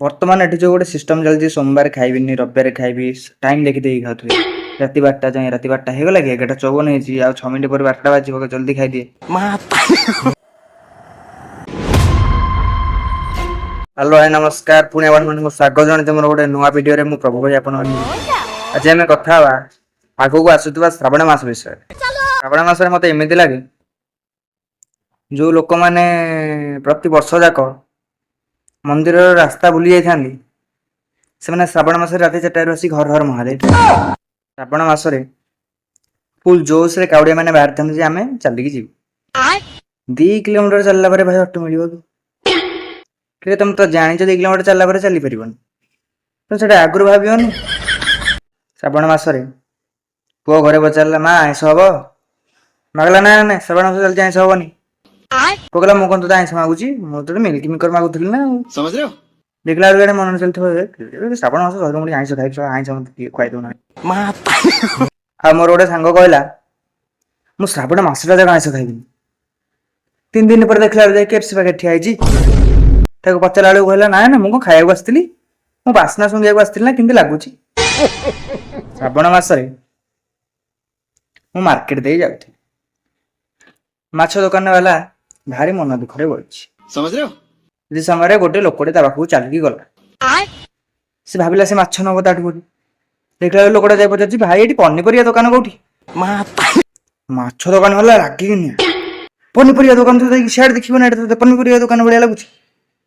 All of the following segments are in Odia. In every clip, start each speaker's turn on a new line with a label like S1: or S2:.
S1: ବର୍ତ୍ତମାନ ଏଠି ଯୋଉ ଗୋଟେ ସିଷ୍ଟମ ଚାଲିଛି, ସୋମବାର ଖାଇବିନି, ରବିବାର ଖାଇବି, ଟାଇମ୍ ଦେଖି ଦେଇକି ଖାଉଥିବେ ରାତି 12ଟା ଯାଏଁ। ରାତି 12ଟା ହେଇଗଲା କି, 11:54 ହେଇଛି, ଆଉ 6 ମିନିଟ୍ ପରେ 12ଟା ବାଜିବ, ଜଲ୍ଦି ଖାଇଦିଏ। ହ୍ୟାଲୋ ଭାଇ, ନମସ୍କାର। ପୁଣି ଆପଣମାନଙ୍କୁ ସ୍ୱାଗତ ଜଣାଉଛି ମୋର ଗୋଟେ ନୂଆ ଭିଡ଼ିଓରେ। ମୁଁ ପ୍ରଭୁ ଭାଇ ଆପଣମାନଙ୍କୁ। ଆଜି ଆମେ କଥା ହେବା ଆଗକୁ ଆସୁଥିବା ଶ୍ରାବଣ ମାସ ବିଷୟରେ। ଶ୍ରାବଣ ମାସରେ ମତେ ଏମିତି ଲାଗେ, ଯୋଉ ଲୋକମାନେ ପ୍ରତି ବର୍ଷ ଯାକ ମନ୍ଦିରର ରାସ୍ତା ଭୁଲି ଯାଇଥାନ୍ତି, ସେମାନେ ଶ୍ରାବଣ ମାସରେ ରାତି 4ଟାରୁ ଆସି ହର ହର ମହାଦେବ। ଶ୍ରାବଣ ମାସରେ ଫୁଲ୍ ଜୋସରେ କାଉଡ଼ିଆ ମାନେ ବାହାରିଥାନ୍ତି ଯେ ଆମେ ଚାଲିକି ଯିବୁ। 2 କିଲୋମିଟର ଚାଲିଲା ପରେ ଭାଇ ଅଟୋ ମିଳିବ କି? କିରେ, ତମେ ତ ଜାଣିଛ 2 କିଲୋମିଟର ଚାଲିଲା ପରେ ଚାଲିପାରିବନି, ତ ସେଟା ଆଗରୁ ଭାବିବନି? ଶ୍ରାବଣ ମାସରେ ପୁଅ ଘରେ ପଚାରିଲା, "ମା, ଆଇଁଷ ହବ?" ମା କହିଲା, "ନା ନା, ଶ୍ରାବଣ ମାସ ଚାଲିଛି, ଆଇଁଷ ହବନି।" ପୁଅ କହିଲା, "ମୁଁ କଣ ତୋତେ ଆଇଁଷ ମାଗୁଛି? ମୁଁ ତୋତେ ମିଲ୍କ ମିକର ମାଗୁଥିଲି ନା ଆଉ।"
S2: समझ रहे हो?
S1: ଦେଖିଲା ବେଳକୁ ଇଆଡ଼େ ମନରେ ଚାଲିଥିବ, "ଏ, ଶ୍ରାବଣ ମାସ ସରିବ, ମୁଁ ଟିକେ ଆଇଁଷ ଖାଇବି, ଆଇଁଷ ମତେ ଟିକେ ଖୁଆଇ ଦଉନାହାନ୍ତି।" ଆଉ ମୋର ଗୋଟେ ସାଙ୍ଗ କହିଲା, "ମୁଁ ଶ୍ରାବଣ ମାସଟା ଯାକ ଆଇଁଷ ଖାଇବିନି।" 3 ଦିନ ପରେ ଦେଖିଲା ବେଳକୁ ଯାଇ କେଏଫସି ପାଖରେ ଠିଆ ହେଇଛି। ତାକୁ ପଚାରିଲା ବେଳକୁ କହିଲା, "ନା ନା, ମୁଁ କଣ ଖାଇବାକୁ ଆସିଥିଲି? ମୁଁ ବାସ୍ନା ଶୁଙ୍ଘିବାକୁ ଆସିଥିଲି ନା, କେମିତି ଲାଗୁଛି।" ଶ୍ରାବଣ ମାସରେ ମୁଁ ମାର୍କେଟ ଦେଇ ଯାଉଥିଲି। ମାଛ ଦୋକାନ ବାଲା ଭାରି ମନ ଦୁଃଖରେ ବସିଛି।
S2: समझ रहे हो?
S1: ସେ ସମୟରେ ଗୋଟେ ଲୋକଟେ ତା ପାଖକୁ ଚାଲିକି ଗଲା। ସେ ଭାବିଲା ସେ ମାଛ ନବ ତାଠୁ ବୋଲି। ଦେଖିଲା ବେଳକୁ ଲୋକଟା ଯାଇ ପଚାରୁଛି, "ଭାଇ, ଏଠି ପନିପରିବା ଦୋକାନ କୋଉଠି?" ମାଛ ଦୋକାନ ବାଲା ରାଗିକି ନିଆଁ, "ପନିପରିବା ଦୋକାନ ତ ଯାଇକି ସିଆଡେ ଦେଖିବ ନା, ଏଟା ତ ପନିପରିବା ଦୋକାନ ଭଳିଆ ଲାଗୁଛି?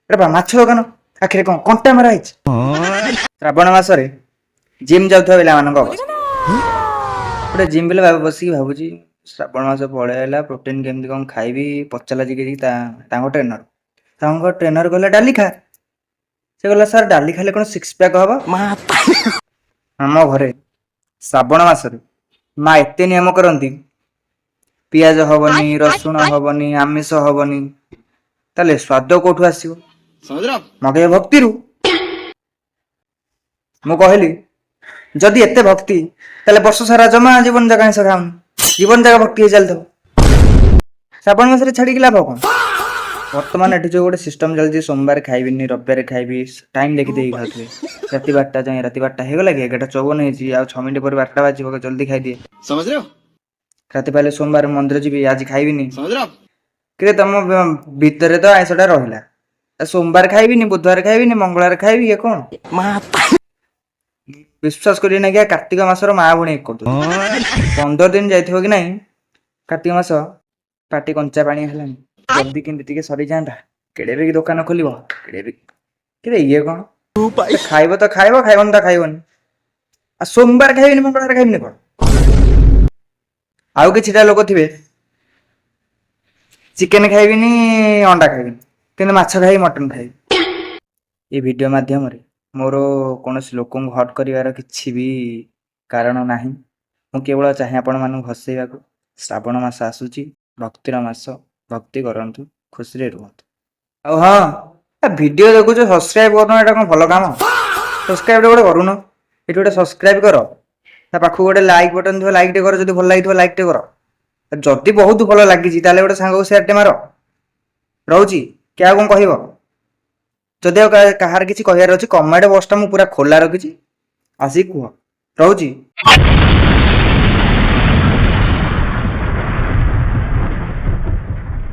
S1: ଏଟା ବା ମାଛ ଦୋକାନ, ଆଖିରେ କଣ କଣ୍ଟା ମରା ହେଇଛି?" ଶ୍ରାବଣ ମାସରେ ଜିମ୍ ଯାଉଥିବା ପିଲାମାନଙ୍କ ଅବସ୍ଥା। ଗୋଟେ ଜିମ୍ ପିଲା ବସିକି ଭାବୁଛି, ଶ୍ରାବଣ ମାସ ପଳେଇ ଆଇଲା, ପ୍ରୋଟିନ କେମିତି କଣ ଖାଇବି? ପଚାରିଲା ଯାଇକି ତାଙ୍କ ଟ୍ରେନର। ତାଙ୍କ ଟ୍ରେନର କହିଲା, "ଡାଲି ଖା।" ସେ କହିଲା, "ସାର୍, ଡାଲି ଖାଇଲେ କଣ ସିକ୍ସ ପ୍ୟାକ୍ ହବ?" ଆମ ଘରେ ଶ୍ରାବଣ ମାସରେ ମା ଏତେ ନିୟମ କରନ୍ତି, ପିଆଜ ହବନି, ରସୁଣ ହବନି, ଆମିଷ ହବନି। ତାହେଲେ ସ୍ୱାଦ କୋଉଠୁ ଆସିବ?
S2: समझ रहे हो आप?
S1: ମଗେଇ ଭକ୍ତିରୁ। ମୁଁ କହିଲି, ଯଦି ଏତେ ଭକ୍ତି, ତାହେଲେ ବର୍ଷ ସାରା ଜମା ଜୀବନ ଯାକ ଆଇଁଷ ଖାଉନି, ଜୀବନ ଯାକ ଭକ୍ତି ହେଇ ଚାଲିଥିବ, ଶ୍ରାବଣ ମାସରେ ଛାଡିକି ଲାଭ କଣ? ବର୍ତ୍ତମାନ ଏଠି ଯୋଉ ଗୋଟେ ସିଷ୍ଟମ ଚାଲିଛି, ସୋମବାର ଖାଇବିନି, ରବିବାର ଖାଇବି, ଟାଇମ୍ ଦେଖି ଦେଇକି ଖାଉଥିବେ ରାତି 12ଟା ଯାଏଁ। ରାତି 12ଟା ହେଇଗଲା କି, 11:54 ହେଇଛି, ଆଉ 6 ମିନିଟ୍ ପରେ 12ଟା ବାଜିବ, ଜଲ୍ଦି ଖାଇଦିଏ।
S2: समझ रहे हो?
S1: ରାତି ପାଇଲେ ସୋମବାର ମନ୍ଦିର ଯିବି, ଆଜି ଖାଇବିନି।
S2: समझ रहे हो आप?
S1: କିରେ, ତମ ଭିତରେ ତ ଆଇଁଷଟା ରହିଲା। ଆ ସୋମବାର ଖାଇବିନି, ବୁଧବାର ଖାଇବିନି, ମଙ୍ଗଳବାର ଖାଇବି, ଇଏ କଣ? ବିଶ୍ୱାସ କରିବେନି ଆଜ୍ଞା, କାର୍ତ୍ତିକ ମାସର ମା ଭଉଣୀ ଏକ କରିଦଉଛି। 15 ଦିନ ଯାଇଥିବ କି ନାହିଁ କାର୍ତ୍ତିକ ମାସ, ପାଟି କଞ୍ଚା ପାଣି ହେଲାଣି, ଜଲ୍ଦି କେମିତି ଟିକେ ସରିଯାଆନ୍ତା, କେଡ଼େ ବି ଦୋକାନ ଖୋଲିବ, କେଡ଼େ ବି। କିରେ, ଇଏ କଣ? ଖାଇବ ତ ଖାଇବ, ଖାଇବନି ତ ଖାଇବନି, ଆଉ ସୋମବାର ଖାଇବିନି, ମଙ୍ଗଳବାର ଖାଇବିନି କଣ? ଆଉ କିଛିଟା ଲୋକ ଥିବେ, ଚିକେନ ଖାଇବିନି, ଅଣ୍ଡା ଖାଇବିନି, କିନ୍ତୁ ମାଛ ଖାଇବି, ମଟନ ଖାଇବି। ଏ ଭିଡ଼ିଓ ମାଧ୍ୟମରେ ମୋର କୌଣସି ଲୋକଙ୍କୁ ହର୍ଟ କରିବାର କିଛି ବି କାରଣ ନାହିଁ। ମୁଁ କେବଳ ଚାହେଁ ଆପଣମାନଙ୍କୁ ହସେଇବାକୁ। ଶ୍ରାବଣ ମାସ ଆସୁଛି, ଭକ୍ତିର ମାସ, ଭକ୍ତି କରନ୍ତୁ, ଖୁସିରେ ରୁହନ୍ତୁ। ଆଉ ହଁ, ଭିଡ଼ିଓ ଦେଖୁଛ, ସବସ୍କ୍ରାଇବ କରୁନ, ଏଇଟା କଣ ଭଲ କାମ? ସବସ୍କ୍ରାଇବ ଗୋଟେ କରୁନ। ଏଠି ଗୋଟେ ସବସ୍କ୍ରାଇବ କର, ତା ପାଖକୁ ଗୋଟେ ଲାଇକ୍ ବଟନ୍ ଥିବ, ଲାଇକ୍ ଟେ କର। ଯଦି ଭଲ ଲାଗିଥିବ ଲାଇକ୍ ଟେ କର। ଯଦି ବହୁତ ଭଲ ଲାଗିଛି, ତାହେଲେ ଗୋଟେ ସାଙ୍ଗକୁ ସେୟାର ଟେ ମାର। ରହୁଛି କି ଆଉ କଣ କହିବ? ଯଦି ଆଉ କାହାର କିଛି କହିବାର ଅଛି, କମେଣ୍ଟ ବକ୍ସଟା ମୁଁ ପୁରା ଖୋଲା ରଖିଛି, ଆସିକି କୁହ। ରହୁଛି।